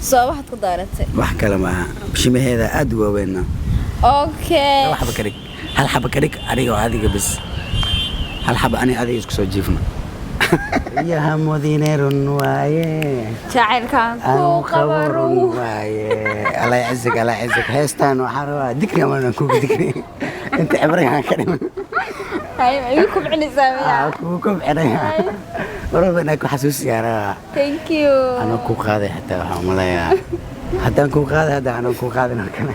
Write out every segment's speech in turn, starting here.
Soo waxaad ku dooratay? Wax kale maaha, bishimaheeda aad u waaweynna. Okay. Laba xaba ka dhig, hal xaba ka dhig, aniga oo adiga bas, hal xaba ani adiga isku soo jiifno. Yaha mudine, run waaye. Jacaylkaan ku anu qabo qabo run run waaye. Allah yacizig, Allah yacizig. Heestaan waxaan rabaa dikri ama kugu dikri inta cibragaan ka dhiman. Hay, ma igu kubcinaysaa miyaa? Aa, kugu kobcinaya. Mar walba inaan ku xasuusiyaa rabaa. Thank you. Anoo ku qaaday xataa waxaan umaleeyaa haddaan ku qaaday, hadda anoo ku qaadin oo kale.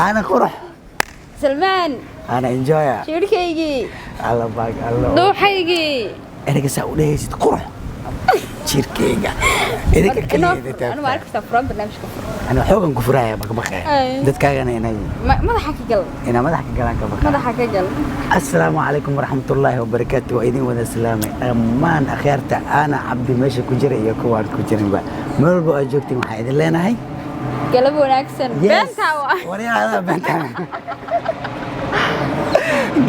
Ana qurux. Salmaan. Ana enjoya. Jirhkaygii. Alla baag alla. Dhuuxaygii. Ereyga saa u dhehaysid, qurux jirkeyga idinka kaliya idin Anu taabtaa. arkaysaa, furan barnaamijka, fur. Ana xoogan ku furaya, baqbaqaya. Ay. Dadkaagana inay Madaxa ka gal. Inaa madax ka galaan ka baqa. Madaxa ka gal. Asalaamu calaykum waraxmatullaahi wabarakaatu. Waa idin wada salaamay dhammaan akhyaarta Ana Cabdi meesha ku jira iyo kuwaan ku jirinba. Meel walba aad joogtiin, waxaan idin leenahay galab wanaagsan. Yes. Beentaa waa. Waryaada beentaa.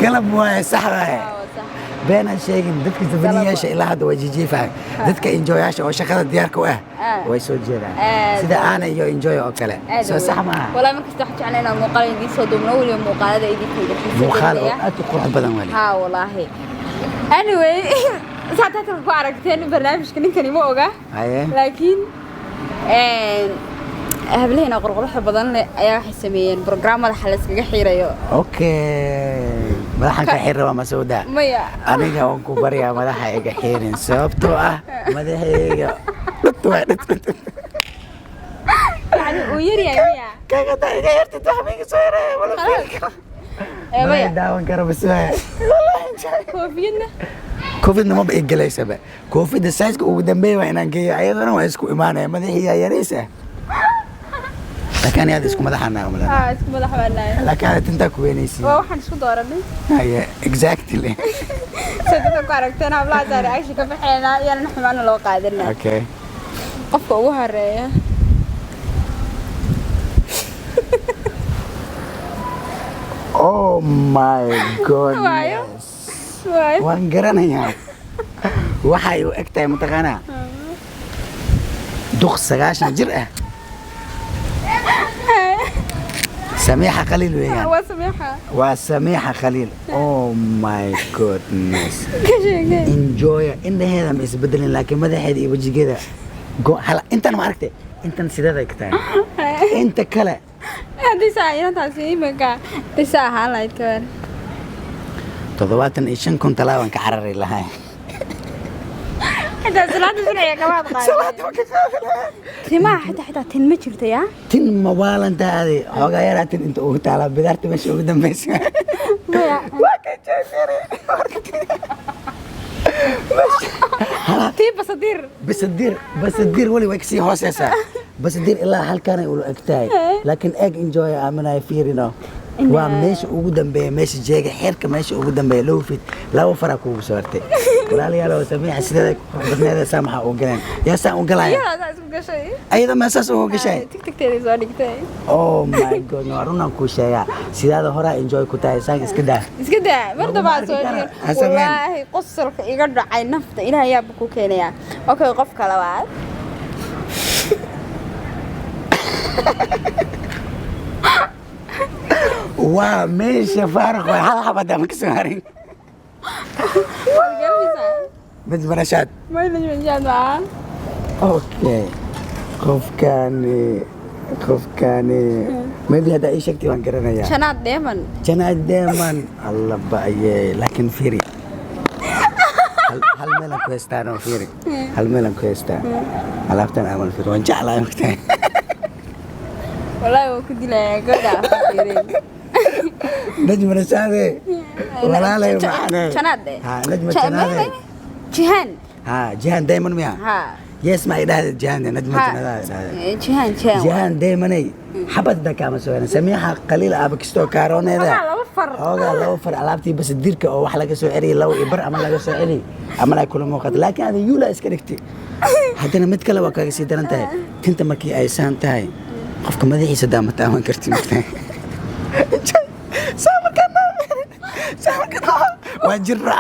Galab waaye, sax waaye. Waa sax. Beenaan sheegin. Dadka safaniyaasha ilaa hadda way jijiifaan. Dadka enjoyaasha oo shaqada diyaarka u ah Ah. way soo jeedaan. Aad. Sida Aana iyo Enjoy oo kale. Aad soo u sax weyn. maaha? Walaa markasta waxaan jeclaa inaan muuqaal idiin soo duubno, weliba muuqaalada idinka idin xiiso muuqaal oo gelinaya. aad u qurux badan wali. Haa, walaahi. Anyway, saad halkan ku aragteen barnaamijka, ninkani ma oga. Haye. Laakiin hablaheena qurquruxda badan leh ayaa waxay sameeyeen program madaxa la iskaga xiirayo. Okay, madaxan ka xir rabaa masawda. Maya. Aniga waan ku baryaa, madaxa iga xirin, sababtoo ah madaxayga dhut waa dhut dhut. Yani uu yaryahay miya? Kaga daa iga yartid, wax ma iga soo yaraya wala fiiri karo. Ee, maya. Maya, daawan karo bas waaya wallahi enjoy. Koofiyadna? Koofidna maba igalaysaba. Koofidda size-ka ugu dambeeya waa inaan geeyo, ayadana waa isku imaanaya madaxiiyaa yariis ah, laakiin ani aad isku madaxana umalana. Haa, isku madax baanahay. Laakiin aad tintaa ku weynaysiin. Waa waxaan isku dooranay. Haye, exactly. Sida dadka ku aragteen, hablahaas reaction ka baxeena iyana xumaana loo qaadana. Okay. Qofka ugu horeeya. Oh my Waayo. goodness. Waayo. Waan garanayaa waxay u eg tahay. Mataqaanaa duq 90 jir ah? Samiixa Khaliil weeyaan. Waa Samiixa. Waa Samiixa Khaliil. Oh my goodness. Ka sheegay. Enjoya indhaheeda ma isbedelin, laakiin madaxeeda iyo wejigeeda intan ma aragtay, intan sideeday ka tahay inta kale. Haddii saa inantaasi iminka hadii saa ahaan lahayd, kawan? 75,000 talaaban ka carari lahay. Xitaa salaada sharciga kamaad qaadin. Salaada ma ka qaadi lahay. Timaha xitaa tin ma jirto yaa. Tin mawaalanta adi, xoogaa yaraa tin inta ugu taalaa, bidaarta meesha ugu dambaysa. Maya. Waa ka jeefere. Tii basadiir. Basadiir, basadiir weli way kasii hooseysaa. Basadiir ilaa halkaanay ula eg tahay, laakiin eeg Enjoy aaminaya, fiirino, waa meesha ugu dambeeya, meesha jeega xeerka, meesha ugu dambeeya low fit, laba faraa kuugu soo hartay. Walaalayaal, Samiixa sideeda qurux badneeda, saa maxaa u galeen? Yaa saan u galaya? Iyadaa saa isku gashay. Ayada maa saas ugu gashay? Tigtigteeday soo dhigtay. Oh my god, waa runaan kuu sheegaa, sidaada horaa enjoy ku tahay, saan iska daa. Iska daa mar Laguma dambaa arki soo karo. dhigan. Ha sameyn. Wallaahi qosolka iga dhacay, nafta Ilaah yaaba ku keenayaa. Okay, qofka labaad. Waa meesha faaruq waay, hal xabad ama kasoo harin. Waad garanaysaa? Mid marashaad. Mayna mashaad maaha. Okay, qofkani maybe haddaa ii sheegtay waan garanayaa. Janaad Dheeman. Janaad Deeman, alla ba'ye. Laakiin fiiri, hal meelaan ku haystaa oo fiiri, hal meelaan ku haystaa alaabtan amal, fiiri, waan jeclahay mogtahay. Wallaahi waan ku dilayaa gabadha fiirin. Najma Rashaade, walaalay macane. Janaad dhe. Ha, Najma Janaade. Jihaan. Ha, Jihaan Dayman miya? Ha. Yes, ma idhahde Jihaan Najma. Ha. Janaade idhahde. Jihaan, Jihaan. Jihaan Daymanay, xabadda kaama soo helan. Samiixa Qaliil aaba kastoo kaaroneeda. Xoogaa laba far. Xoogaa laba far, alaabtii bas dirka oo wax laga soo celiyay, labo iyo bar ama laga soo celiyay ama ay kula muuqato, laakiin ada yuula iska dhigtay. Haddana mid kale waa kaaga sii daran tahay, tinta markii ay saan tahay, qofka madaxiisa daa ma taaban karti, mogtahay? Saa markaan saa markaan waa jirra,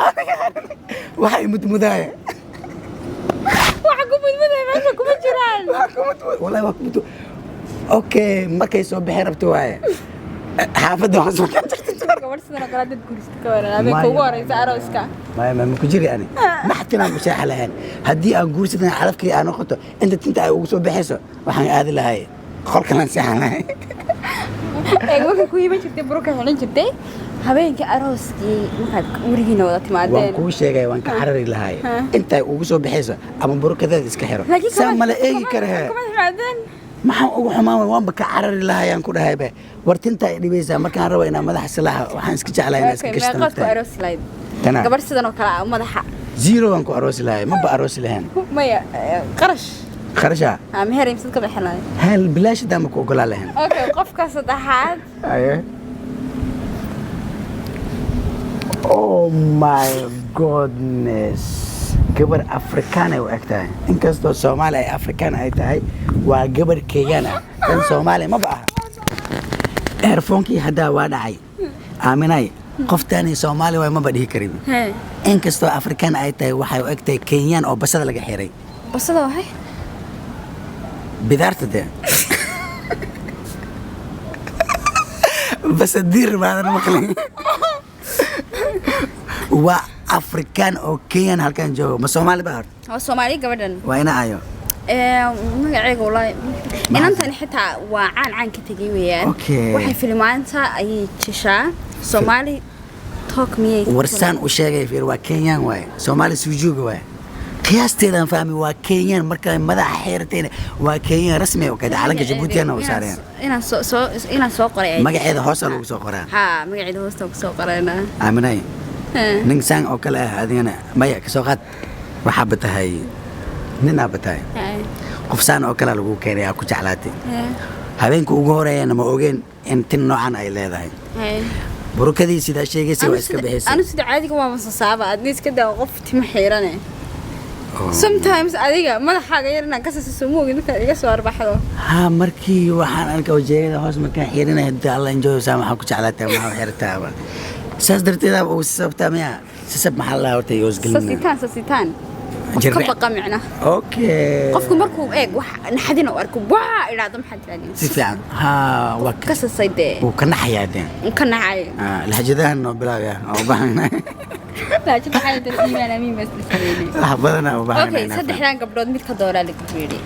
waxa i mudmudaaya. Waxa ku mudmuday meesha kuma jiraan. Wallahi waa kuma. Okay, markay soo bixi rabto waaye, xaafadda hoos markaa jirta. Gabadh sidan oo kale dad guurista ka waran, habeenka ugu horeysa arooska. Maya, ma ku jiri ani, maxtinaan u seexa lahayn. Haddii aan guursadan calafkii aan noqoto, inta tinta ay ugu soo baxayso waxaan aadi lahay qolkalaan seexan lahay. Eeg, markay ku iman jirtay buruka xidhan jirtay, habeenkii arooskii markaad gurigiina wada Waan timaadeen? Kuu sheegay, waan ka carari lahay intay ugu soo baxayso, ama burukadeeda iska xiro. Laakiin saa mala eegi kara he. Kuma timaadeen? Maxaan ugu xumaan? Waanba ka carari lahayaan ku dhahaybe. War tinta ay dhibaysaa markaan rabo inaan madaxa silaaxa, waxaan iska jeclahay inaan iska Okay, gashto. meeqaad ku Naftahay. aroosi lahayd Tana. gabadh sidan oo kale ah madaxa? Zero waan ku aroosi lahay, maba aroosi lahayn. Maya, qarash. Kharasha. Ah, meher imsad ka bixin lahayd? Hal bilaash hadaa ma ku ogolaa lahayn. Okay, qofka saddexaad. Aye. Oh my goodness. Gabar Afrikaan ay u eg tahay. Inkastoo Soomaali ay Afrikaan ay tahay, waa gabar Kenyan ah. Tan Soomaali maba aha. Earphone-kii haddaa waa dhacay. Aaminay, qoftaani Soomaali waay maba dhihi karin. Hee. Inkastoo Afrikaan ay tahay, waxay u eg tahay Kenyan oo basada laga xiray. Basada waxay? Bidaarta dee. Basadiir maadan maqlin. Waa Afrikaan oo Kenyan halkan joogo. Ma Soomaali baa horta? Waa Soomaali gabadhan. Waa ina ayo. Magaceega wallaahi inantan xitaa waa caan, caan ka tegay weeyaan. Waxay filimaanta ayay jishaa, Soomaali talk miyay? Warsaan u sheegay, fiir, waa Kenyan waaye. Soomaali sujuuga waaye. Qiyaasteedaan fahmi, waa Kenyan markay madaxa xeeratayna, waa Kenyan rasmi oo kada calanka Jabuutiyana u saareen. Inaan soo qoray Magaceeda hoosa lagu soo qoraa. Ha, magaceeda hoosta ku soo qoraynaa. Aaminay, nin saan oo kale ah adigana maya ka soo qaad, waxaa batahay nin aa batahay, qof saan oo kale lagu keenay, aa ku jeclaatay. Habeenka ugu horeeyana ma ogeen in tin noocan ay leedahay. Burukadii sidaa sheegaysa waa iska bixisay. Anu sida caadiga waa masasaaba, adna iska daa qof timo xiirane. Sometimes adiga madaxaaga yar inaan ka sasiso ma ogid markaad iga soo arbaxdo. Ha, markii waxaan arkaa ujeedada hoos markaan xirinay, hadda alla enjoy saa, maxaa ku jeclaataa, maxaa xirtaaba, saas darteedaaba ugu sasabtaa miya? Sasab maxaa la horta yoosgelina? Sasitaan, sasitaan qof ka baqa micna. Qofku markuu eeg wax naxadin oo arko, waa idhaahdo, maxaad tirahdeen? Si fiican, ha, waa ka sasay dee. Wuu ka naxayaa dee. Ka naxay. Lahjadahan noo bilaabaya oo u baahanay. Laakiin waxaa dar iimaan amiin bas la sameynay. Wax badan u baahanay. Okay, saddexdan gabdhood mid ka dooraa lagu yidhi.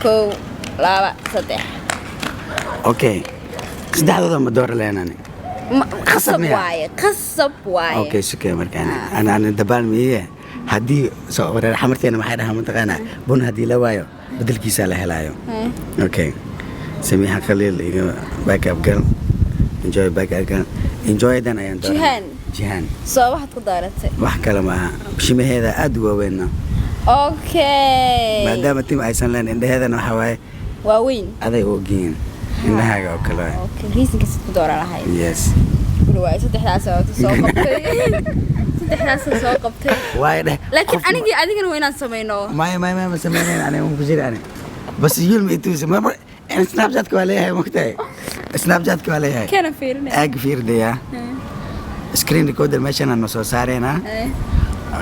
Kow, laba, saddex. Okay, saddexdooda ma doora leenani? Qasab Qasab miya? waaye, qasab waaye. Okay, sukee, markaan ana dabaal miye, haddii soo wareer xamarteena maxay dhahaa mataqaanaa? Bun haddii la waayo, bedelkiisaa la helaayo. Okay, Samiixa Khaliil iga backup girl, enjoy backup girl, enjoydan ayaan dooranay. Jihaan. Jihaan. Soo waxaad ku dooratay? Wax kale ma aha, bishimaheeda aad u waaweynna. Maadaama tim aysan leen, indhaheedana waxaa waaye Waaweyn. Aday u ogyihiin indhahaaga oo kale waaye. Okay, reasonkaas ku dooran lahayd? Yes. Weli waaye, saddexdaas oo soo qabtay, saddexdaas soo qabtay. Waayo dheh. Laakiin anigii adigana waa inaan samayno. Maya, maya, maya, ma sameynayn aniga, ma ku jiri ani. Bas yul ma ituusa mar Snapchatka waa leeyahay, mogtahay? Snapchatka waa leeyahay. Keena fiirinaya. Aag fiirdaya, screen recorder meeshan aan soo saareynaa.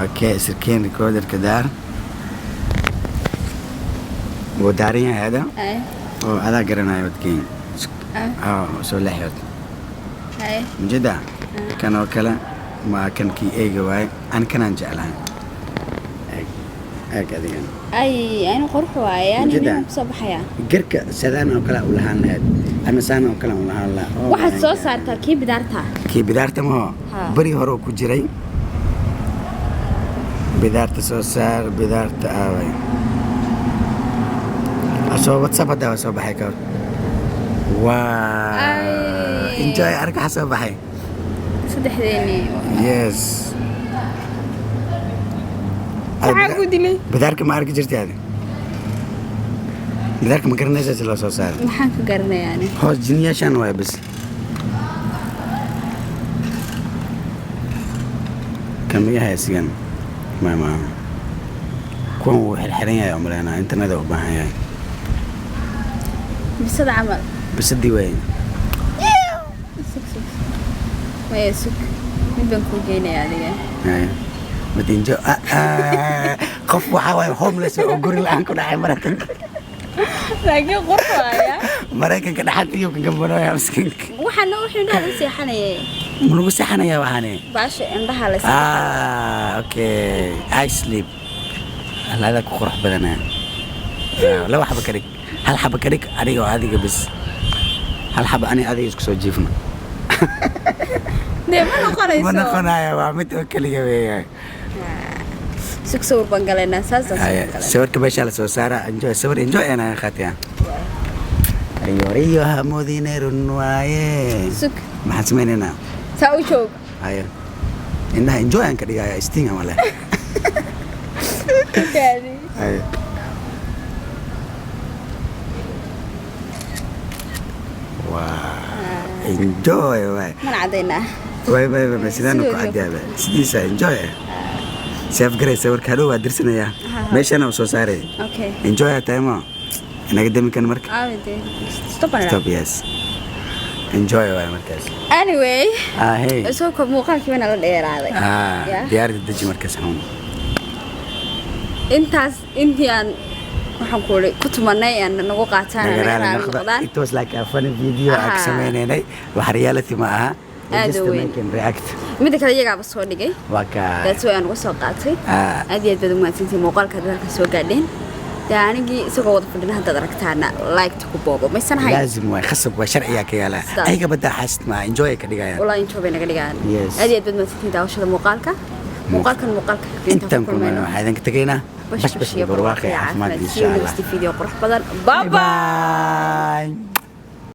Okay, screen recorderka daar wuu daaran yahay hada. Oo adaa garanayo wadkeyn. Oo soo leexyood. Mujeda kan oo kale ma kan kii eega waaye, an kanaan jeclahay. Eeg, eeg adigan. Ay, aynu qurux waaye yani. Mujeda. Nin kusoo baxaya. Garka sadaan oo kale u lahaan lahayd ama saan oo kale u lahaan lahaa. Oh Waxaad my soo God. saartaa kii bidaarta. Kii bidaarta maho? Ha. Beri hore ku jiray bidaarta. Soo saar bidaarta. Aaway? Soo WhatsApp hadda waa soo baxay ka hor. Waa Ay. enjoy, arka waxa soo baxay. Saddexdeeni. Yes. Maxaa ku dilay? Bidaarka ma arki jirtay adi? Bidaarka ma garanaysaa si loo soo saaro? Maxaan ka garanayaa ani? Hoos jiniyaashan waay bas. Kan magaha isigan ma kuwan wuu xirxiran yahay, umaleynaa internet u baahan yahay. Bisada camal. Bisadii waay. Sug, sug, maya, sug, mid baan kuu geynaya adiga. Haya. Madinjo, qof waxaa waaye homeless oo guri la'aan ku dhacay Maraykanka. Laakiin qurux waaya. Maraykanka dhaxanta iyo ka gambanooya miskiinka. Waxaana wuxuu indhaha lagu seexanayay. Ma lagu seexanayaa waxaane? Baasha indhaha la Ah, okay, I sleep. Alada ku qurux badanaa. Laba xaba ka dhig, hal xaba ka dhig, aniga oo adiga bis, hal xaba ani adiga isku soo jiifno. Dee ma noqonayso. Ma noqonaya, waa mid oo keliga weeyaan. Sug, sawir baan galaynaa, saasaan sawir Haya, galaynaa. Sawirka meesha la soo saara. Enjoy sawir, enjoy anaa qaatiya. Riyo riyo hamoodine, run waaye. Sug. Maxaan samaynaynaa? Saa u joog. Haya, indhaha enjoy aan ka dhigaya, sting aan wale. Gaadi. Haya. Waa enjoy waay. Mana caddaynaa? Way way way, sidaan ku Sidoo kale. Cadyaaba sidiisa enjoy save garay sawirka, hadhow waa dirsanayaa, meeshana u soo saaray. Okay. Enjoy tahay mo inaga dami kan marka. Aawe dee, stop baan. Stop, yes, enjoy waay markaas. Anyway, ah hey. Soo koob, muuqaalkii bana la dheeraaday. Ah. Yeah. Diyaarada deji markaas xun. Intaas intii aan waxaan ku uri ku tumanay aan nagu qaataan, naga naga raali raali noqda. noqdaan. It was like a funny video aan ka sameynaynay, wax reality ma aha. We Aad just u weyn. making react. Midda kale iyagaaba soo dhigay. Waa ka. That's why aan uga soo qaatay. Ah. Aad iyo aad baad u mahadsantihiin muuqaalka aad halka soo gaadheen. Dee anigii isagoo wada fadhina haddaad aragtaana like ku boobo maysan ahayn. Laazim waay, khasab waay, sharciyaa ka yaala. Sidaas. Ayaga badaa xaasid ma enjoy ay ka dhigayaan. Walaa enjoy bay naga dhigaan. Yes. Aad iyo aad baad mahadsantihiin daawashada muuqaalka, muuqaalkan muuqaalka xigta intaan kulmayno waxaa idinka tegaynaa bash bashbash iyo barwaaqo iyo caafimaad, See you insha Allah. next video qurux badan. Bye bye. Bye.